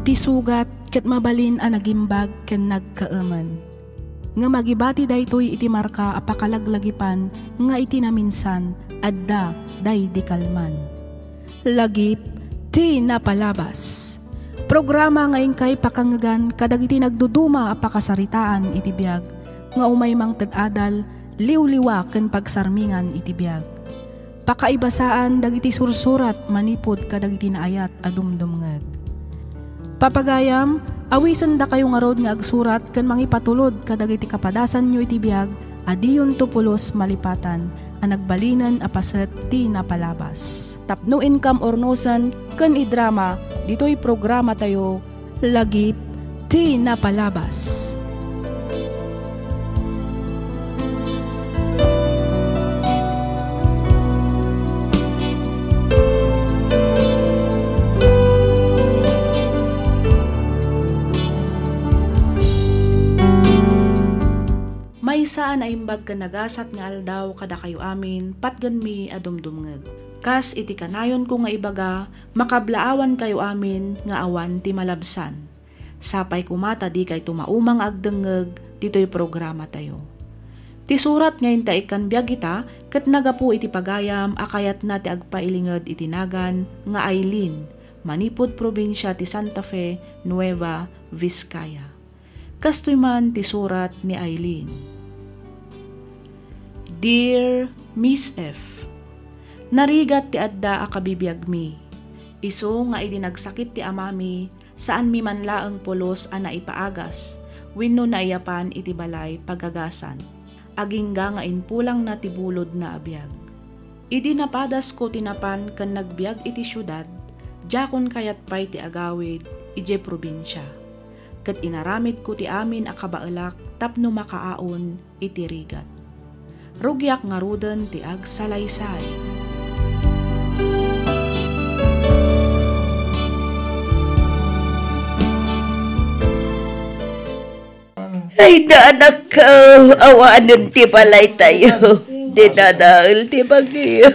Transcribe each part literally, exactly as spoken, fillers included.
Ti sugat ket mabalin a nagimbag ken nagkaemen. Ngem agibati daytoy iti marka a pakalaglagipan nga iti naminsan, adda daydi kalman. Lagip ti napalabas. Programa nga inkay pakangngegan kadagiti nagduduma a pakasaritaan iti biag nga umay mangted adal, liwliwa ken pagsarmingan iti biag. Pakaibasaan dagiti sursurat manipud kadagiti naayat a dumdumngeg. Papagayam, awisendakayo ngarud nga agsurat ken mangipatulod kadagiti kapadasanyo iti biag a diyonto pulos malipatan a nagbalinen a paset ti napalabas. Tapno inkam urnosen ken idrama ditoy programatayo, Lagip ti Napalabas. Maysa a naimbag ken nagasat nga aldaw kadakayo amin, patgenmi a dumdumngeg. Kas iti kanayonko nga ibaga, makablaawankayo amin nga awan ti malabsan. Sapay koma ta dikayto mauma nga agdengngeg ditoy programatayo. Ti surat nga inta ikkan biag ita ket naggapu iti pagayam a kayatna ti agpailinged iti nagan nga Aileen, manipud probinsia ti Santa Fe, Nueva Vizcaya. Kastoy man ti surat ni Aileen. Dear Miss F, narigat ti adda a kabibiagmi. Isu nga idi nagsakit ti amami, saanmi man laeng pulos a naipaagas wenno naiyapan iti balay pagagasan, agingga nga impulangna ti bulodna a biag. Idi napadasko ti napan ken nagbiag iti siudad, diakon kayat pay ti agawid idiay probinsia, ket inaramidko ti amin a kabaelak tapno makaaon iti rigat. Rugiak ngaruden ti agsalaysay. Ay, nanakko, awanen ti balaytayo. Dinadael ti bagyo.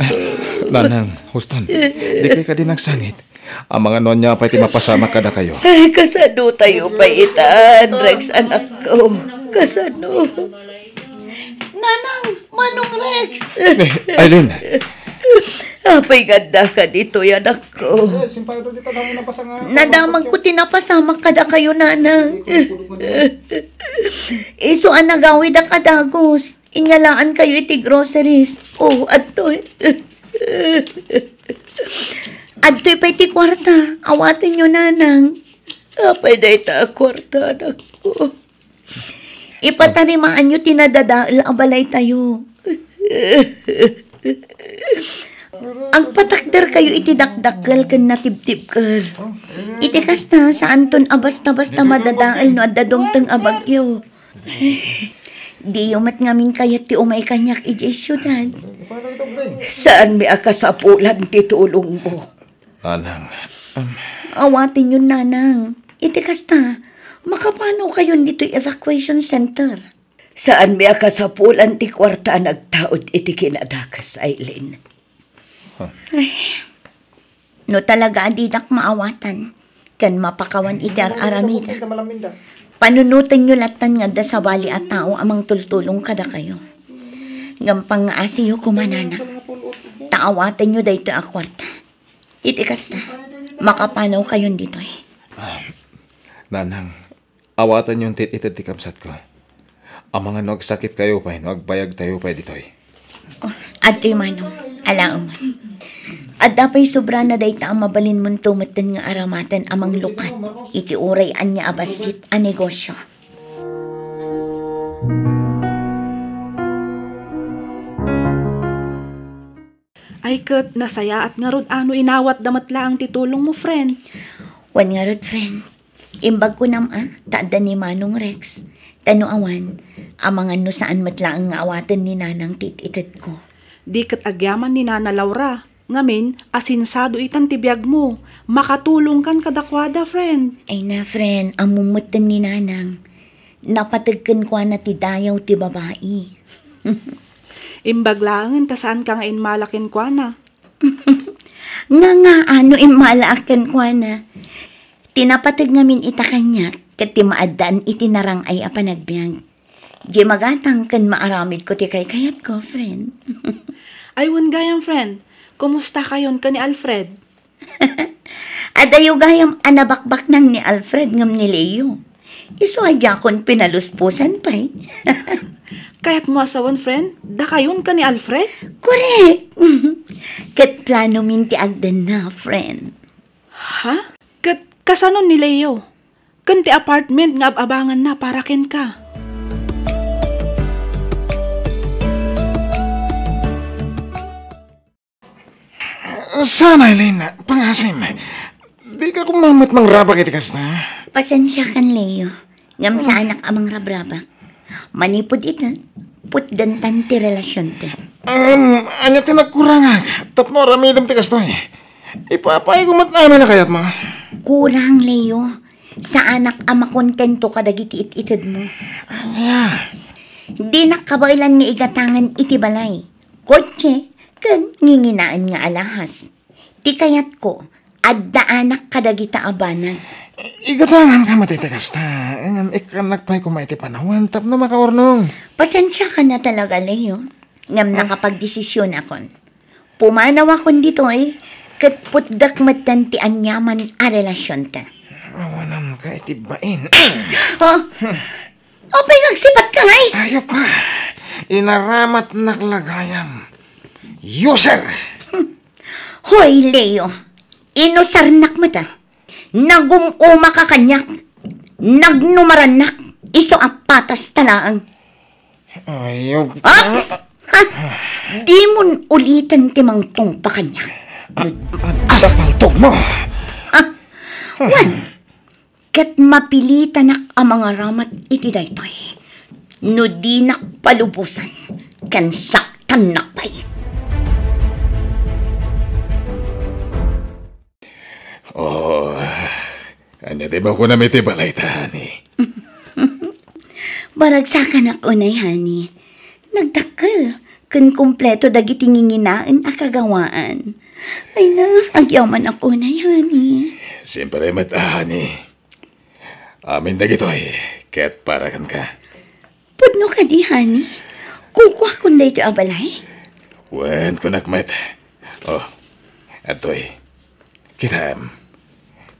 Nanang, huston. Dikay kadi nagsangit. Amangan no ania pay ti mapasamak kadakayo. Ay, kasano tayo pay itan, Rex, anakko? Kasano? Nanang, Manong Rex! Eh, Aileen! Apay nga addaka ditoy, anakko? Nadamagko ti napasamak kadakayo, Nanang. Isu a nagawidak a dagus, inyalaankayo iti groceries. O, adtoy. Adtoy pay ti kuarta. Awatenyo, Nanang. Apay dayta a kuarta, anakko? Ipatarimaanyo ti nadadael a balaytayo. Agpatakderkayo iti dakdakkel ken natibtibker. Iti kasta, saanton a basta-basta madadael no adda dumteng a bagyo. Diyo met ngamin kayat ti umay kaniak idiay siudad. Saanmi a kasapulan ti tulongmo. Nanang, um, Awatenyon, Nanang. Iti kasta, makapanawkayon ditoy evacuation center. Saanmi a kasapulan ti kuarta a nagtaud iti kinadakes, Aileen. Huh. Ay, no talaga a didak maawatan, ken mapakawan iti ar-aramida, panunotenyo lattan nga adda sabali a tao a mangtultulong kadakayo. Ngem pangngaasiyo koma, Nanang, ta awatenyo daytoy a kuarta. Iti kasta, makapanawkayon ditoy. Ah, Nanang, awatenyon ti it-ited ti kabsatko. Amangan no agsakitkayo pay no agbayagtayo pay ditoy. Oh, adtoy, Manong, alaem. Adda pay sobrana dayta a mabalinmonto metten nga aramaten a manglukat iti uray ania a bassit a negosio. Ay ket, nasayaat ngarud a no inawatda met laeng ti tulongmo, friend. Wen ngarud, friend. Imbag kunam a, ta adda ni Manong Rex. Ta no awan, amangan no saan met laeng nga awaten ni Nanang ti it-itedko. Di ket agyaman ni Nana Laura. Ngamin, asinsado itan ti biagmo. Makatulongkan kadakuada, friend. Ay na, friend, ammom metten ni Nanang. Napateg kenkuana ti dayaw ti babai. Imbag laengen ta saanka nga immala kenkuana. Nga nga, ano immalaak kenkuana? Ti napateg ngamin ita kaniak ket ti maaddaan iti narang-ay a panagbiag. Diay magatang ken maaramidko ti kaykayatko, friend. Ay, wen gayam, friend. Kumustakayon ken ni Alfred? Adayo gayam a nabakbaknang ni Alfred ngem ni Leo. Isu a diakon pinaluspusan pay. Kayatmo a sawen, friend? Dakayon ken ni Alfred? Korek. Ket planomin ti agdenna, friend. Ha? Ket kasano ni Leo? Ken ti apartment nga ab-abanganna para kenka? Sana, Eileen, pangasim. Dika koma met mangrabak iti kasta. Pasensiakan, Leo. Ngem saanak a mangrabrabak. Manipud ita, putdentan ti relasionta. Um, ania ti nagkurangak? Tapno aramidem ti kastoy. Ipapayko met amin a kayatmo. Kurang, Leo. Saanak a makontento kadagiti it-itedmo. Ania? Dinak kabaelan nga igatangan iti balay, kotse, ken nginginaen nga alahas. Ti kayatko, addaanak kadagita a banag. Igatanganka met iti kasta, ngem ikkannak pay koma iti panawen tapno makaurnong. Pasensiakan a talaga, Leo. Ngem nakapagdesisionakon. Pumanawakon ditoy, ket putdek metten ti aniaman a relasionta. Awananka iti bain. Oh, apay nga agsipatka ngay? Ayop ka. Inaramatnak la gayam. User! Hoy, Leo. Inusarnak met a. Nagum-umaka kaniak. Nagnumarannak. Isu a patasta laeng. Ayop ka. Ops! Ha? Dimon uliten ti mangtungpa kaniak. Ah, ah, adda paltogmo. Ha? Wen, ket mapilitanak a mangaramat iti daytoy. No dinak palubosan, ken saktannak pay. Oh, ania ti makunam iti balayta, honey? Baragsakanak unay, honey. Nagdakkel ken kompleto dagiti nginginaen a kagawaan. Ay, nak, agyamanak unay, honey. Siempre met, honey. Amin dagitoy, ket para kenka. Pudno kadi, honey? Kukuakon daytoy a balay? Wen, kunak met. Oh, adtoy. Kitaem.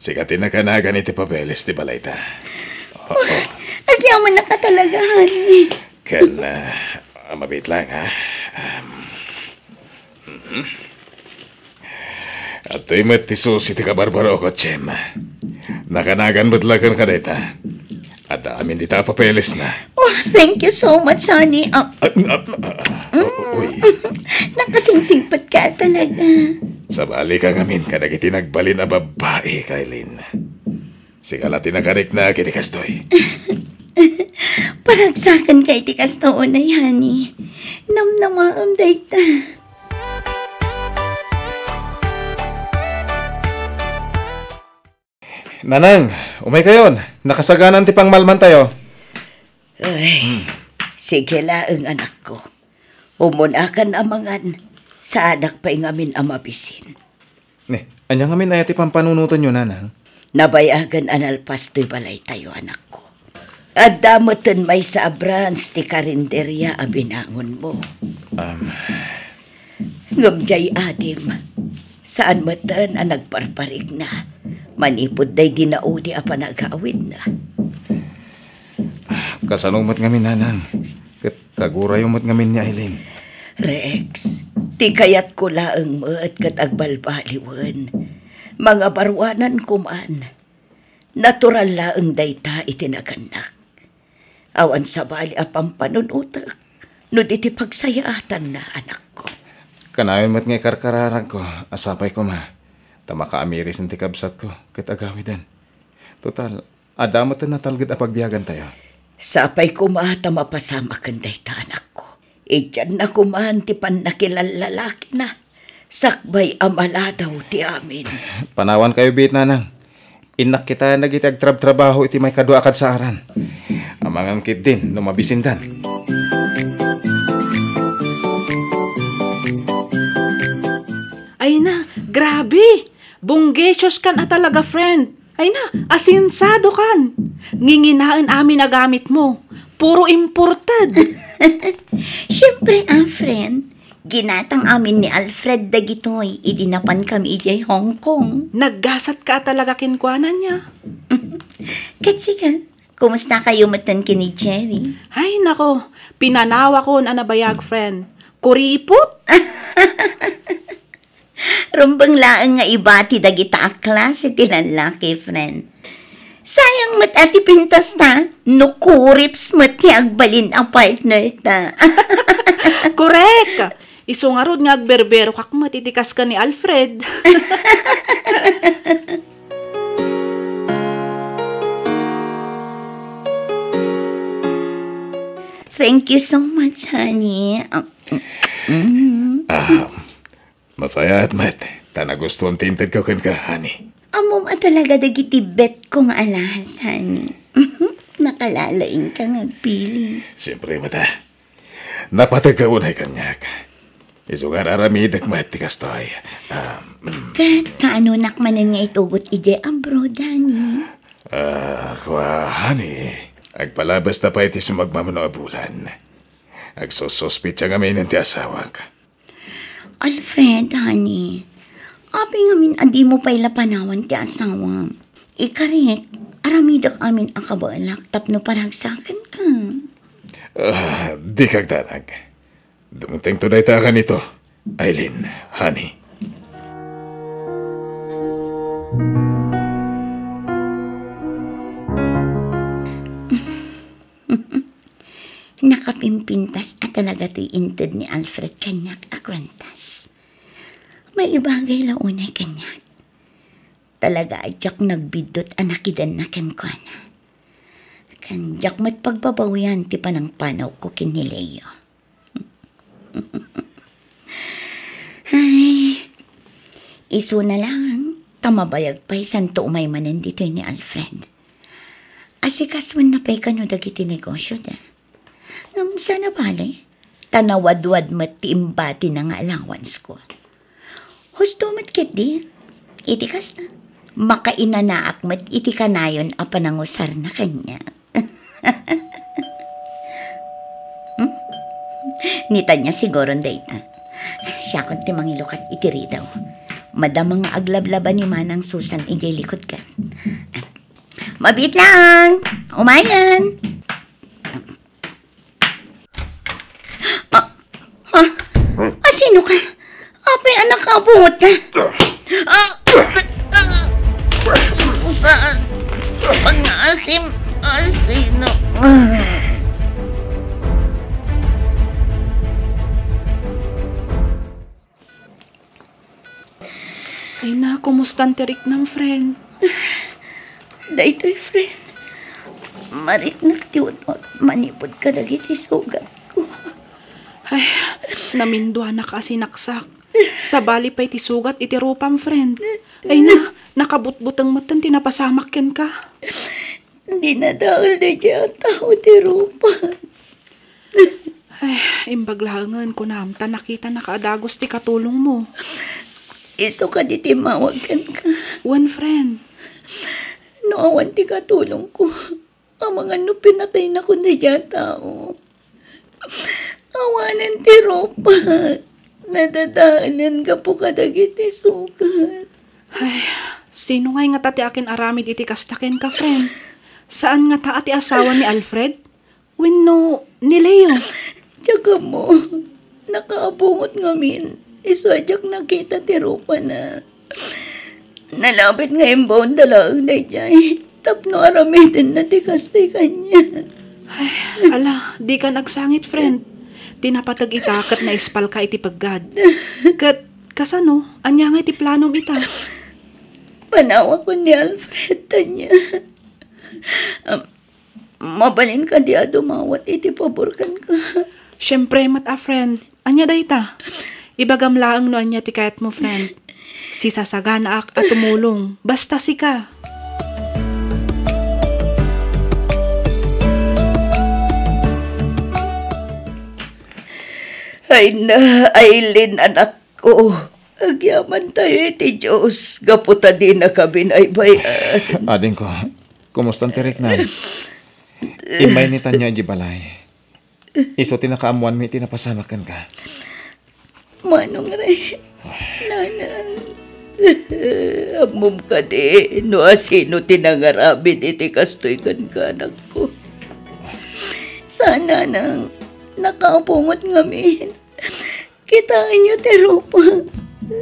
Sika ti nakanagan iti papeles ti balayta. Oh, oh. Agyamanak a talaga, honey. Ken, ah, mabiit lang, ha? Um, mhm. Adtoy met ti susi ti kabarbaroko, Chem. Nakanagan met la kenka dayta. Adda amin dita a papelesna. Oh, thank you so much, honey. Ah, ah, ah, ah, ah, uy. Nakasingsingpet ka talaga. Sabali ka ngamin kadagiti nagbalin a babbai, Kailin. Sika la ti nakarikna iti kastoy. Paragsakan ka iti kasto unay, honey. Namnamaem dayta. Nanang, umay kayon. Nakasaganan ti pangmalmantayo. Ay, sige laeng, anakko. Umunakan a mangan. Saanak pay ngamin a mabisin. Ne, ania ngamin aya ti pampanunotenyo, Nanang? Nabayagan a nalpas toy balaytayo, anakko. Adda metten maysa a branch ti karinderia a binangonmo. Um. Ngem diay adim, saan metten a nagparparikna manipud daydi naudi a panagawidna. Kasano met ngamin, Nanang? Ket kagurayo met ngamin ni Aileen. Rex, ti kayatko laeng met ket agbalbaliwen. Mangabaruanan koman. Natural laeng dayta iti nagannak. Awan sabali a pampanunotek no di ti pagsayaatanna, anakko. Kanayon met nga ikarkararagko a sapay koma ta makaamirisan ti kabsatko ket agawiden. Total, adda met ti natalged a pagbiagantayo. Sapay koma ta mapasamak ken dayta, anakko. Idianna koman ti pannakilallalakina. Sakbay a maladaw ti amin. Panawankayo biit, Nanang. Innak kitaen dagiti agtrabtrabaho iti maikadua a kadsaaran. Amangan ketdin no mabisindan. Ay na, grabe! Bunggesiyos kan a talaga, friend. Ay na, asensiado kan. Nginginaen amin a gamitmo. Puro imported. Siyempre, ah, friend. Ginatang amin ni Alfred dagitoy idi napankami idiay Hong Kong. Naggasat ka talaga kenkuana, nia. Ket sika, kumusta kayo metten ken ni Jerry? Ay, nako, pinanawakon a nabayag, friend. Kuripot! Rumbeng laeng nga ibati dagita a klase ti lallaki, friend. Sayang met a ti pintas ta, no kurips met ti agbalin a partner ta. Korek! Isu ngarud nga agberberokak met iti kas ken ni Alfred. Thank you so much, honey. Um, mm. Ah, masayaat met, ta nagustuam ti intedko kenka, honey. Ammom a talaga dagiti bet ko nga alahas, honey. Nakalalaing ka nga agpili. Siyempre, mata. Napateg ka unay kaniak. Isu nga aramidek met ti kastoy. Ah, mm. Ket kaanonak manen nga itugot idiay abroad, honey? Ah, kua, honey. Agpalabas ta pay ti sumagmamano a bulan. Agsususpitsa ngamin ti asawak. Alfred, honey, apay ngamin a dimo pay la panawan ti asawam? Ikarik, aramidek amin a kabaelak tapno paragsakenka. Ah, dika agdanag. Dumtengto dayta a kanito, Eileen, honey. Nakapimpintas a talaga toy inted ni Alfred kaniak a kuentas. Maibagay la unay kaniak. Talaga a diak nagbiddut a nakidanna kenkuana. Ken diak met pagbabawian ti panangpanawko ken ni Leo. Ay, isuna lang, ta mabayag pay santo umay manen ditoy ni Alfred. Asikasuenna pay kano dagiti negosyoda. Ngem saan a bale, ta nawadwad met ti imbatina nga allowance ko. Husto met ketdi, iti kasta, makainanaak met iti kanayon a panangusarna kaniak. Hmm? Ni Tanya siguron dayta. Siakon ti mangilukat iti ridaw. Madama nga aglablaba ni Manang Susan idiay likudka. Mabiit lang! Umayen! Ah, ah, ah, sino ka? Apay a nakabungot ka? Ah, saan? Pangaasim, ah, sino? Ay na, kumusta ti riknam, friend? Daytoy, friend. Mariknak ti utnot manipud kadagiti sugatko. Ay, naminduanak a sinaksak. Sabali pay ti sugat iti rupam, friend. Ay na, nakabutbuteng metten ti napasamak kenka. Dinadael daydiay a tao ti rupa. Ay, imbag laengen, kunam, ta nakitanak a dagus ti katulongmo. Isu kadi ti immawag kenka. Wen, friend. No awan ti katulongko, amangan no pinataynakon daydiay a tao. Awanen ti rupak. Nadadaelen gapu kadagiti sugat. Ay, sino ngay ngata ti akin-aramid iti kasta kenka, friend? Saan ngata a ti asawa ni Alfred? Wenno ni Leo? Diak ammo. Nakaabungot ngamin. Isu a diak nakita ti rupana. Nalabit nga imbaonda laeng daydiay tapno aramidenna ti kastoy kaniak. Ay, ala, dikan agsangit, friend. Ti napateg ita ket naispalka iti peggad. Ket kasano? Ania ngay ti planom ita? Panawakon ni Alfred, Tanya. Am, Mabalin kadi a dumawat iti pabor kenka? Siempre met a, friend. Ania dayta? Ibagam laeng no ania ti kayatmo, friend. Sisasaganaak a tumulong. Basta sika. Ay na, Aileen, anak ko. Agyamantayo iti Dios gapu ta dinaka binaybay-an. Adingko, kumusta ti riknam? Immay ni Tanya iti balay. Isu ti nakaammoanmi iti napasamak kenka. Manong Rex, Nanang, ammom kadi no asino ti nangaramid iti kastoy kenka, anakko? Saan, Nanang, nakapungot ngamin. Kitaenyo ti rupak.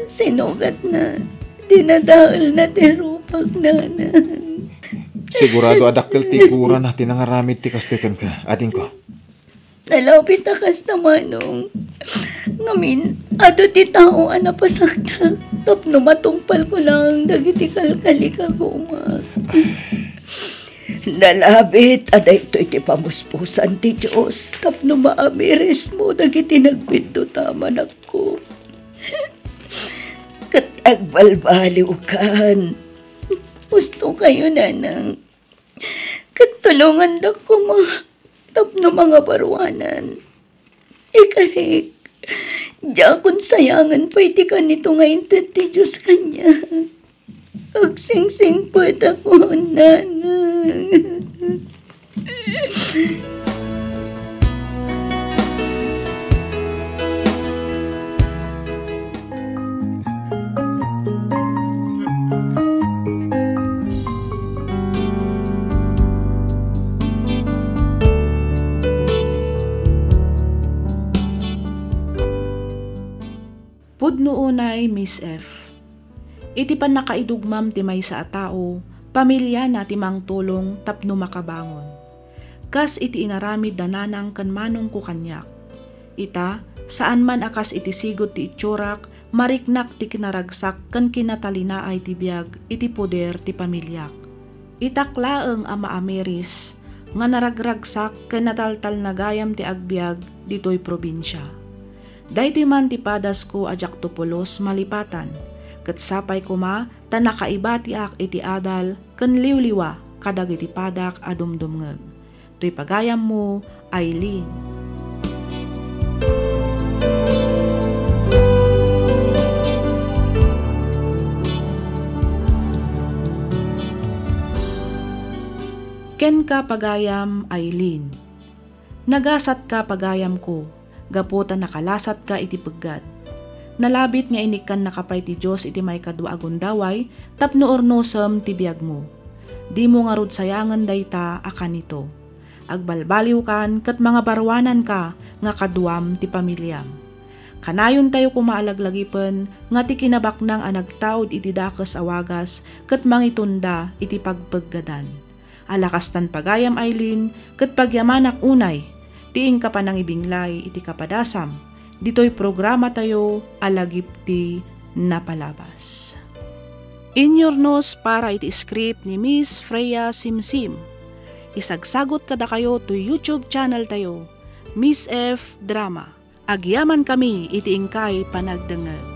Sinugatna. Dinadaelna ti rupak, Nanang. Sigurado a dakkel ti gurana ti nangaramid ti kastoy kenka, adingko. Nalabit a kasta, Manong. Ngamin, adu ti tao a napasaktak tapno matungpalko laeng dagiti kalkali a gumak. Nalabit a daytoy ti pamuspusan ti Dios tapno maamirismo dagiti nagbiddutana, anakko. Ket agbalbaliwkan. Ustokayo, Nanang. Ket tulongandak koma tapno mangabaruanan. Ikarik, diakon sayangen pay ti kanito nga inted ti Dios kaniak. Agsingsingsingpetakon, Nanang. Pudno unay, Miss F. Iti pannakaidugmam ti maysa a tao, pamiliana ti mangtulong tapno makabangon. Kas iti inaramid da nanang ken manongko kaniak. Ita, saan man a kas iti sigud ti itsurak, mariknak ti kinaragsak ken kinatalinaay ti biag iti poder ti pamiliak. Itak laeng a maamiris nga naragragsak ken nataltalnagayam ti agbiag ditoy probinsia. Daytoy man ti padasko a diakto pulos malipatan, ket sapay koma ta nakaibatiak iti adal ken liwliwa kadagiti padak a dumdumngeg. Toy pagayammo, Aileen. Kenka, pagayam, Aileen. Nagasatka, pagayamko, gapu ta nakalasatka iti peggad. Nalabit nga inikkannaka pay ti Dios iti maikadua a gundaway tapno urnosem ti biagmo. Dimo ngarud sayangen dayta a kanito. Agbalbaliwkan ket mangabaruananka nga kaduam ti pamiliam. Kanayontayo koma a laglagipen nga ti kinabaknang a nagtaud iti dakes a wagas ket mangitunda iti pagpeggadan. Ala kastan, pagayam Aileen, ket pagyamanak unay ti inka panangibinglay iti kapadasam ditoy programatayo a Lagip ti Napalabas. Inyurnos para iti script ni Miss Freya Simsim. Isagsagot kadakayo toy YouTube channel tayo, Miss F Drama. Agyamankami iti inkay panagdengngeg.